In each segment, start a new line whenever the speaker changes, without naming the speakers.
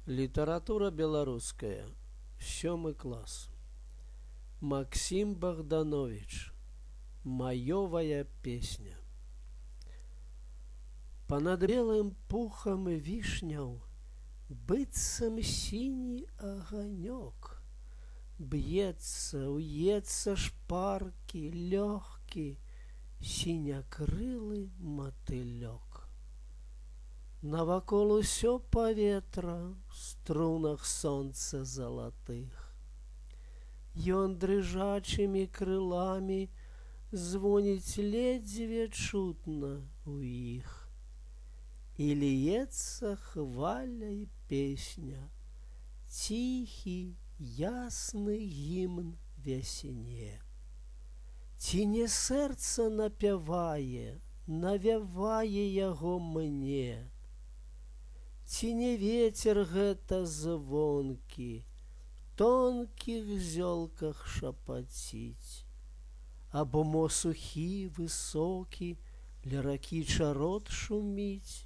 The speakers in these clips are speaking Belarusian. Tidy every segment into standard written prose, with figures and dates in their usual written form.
Літаратура беларуская. Сёмы клас. Максім Багдановіч. Маёвая песня. Па-над белым пухам вішняў быццам сіні аганёк. Б'ецца, уецца шпаркі, лёгкі, сінякрылы матылёк. Навакол усё паветра в струнах сонца залатых. Ён дрыжачымі крыламі звоніць ледзьве чутна ў іх. І ліецца хваляй песня, ціхі, ясны гімн вясне. Ці не сэрца напявае, навявае яго мне? Ці не вецер гэта звонкі, тонкіх зёлках шапаціць? Або мо сухі, высокі, ля ракі чарот шуміць?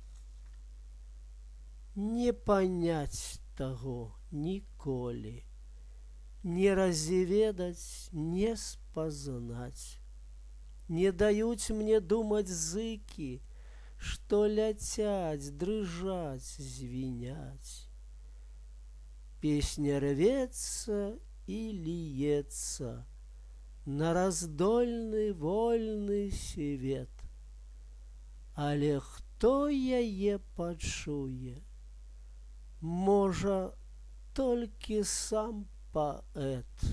Не паняць таго ніколі, не разведаць, не спазнаць. Не даюць мне думаць зыкі, што ляцяць, дрыжаць, звіняць. Песня рвецца і ліецца на раздольны вольны свет. Але хто яе пачуе? Можа, толькі сам паэт.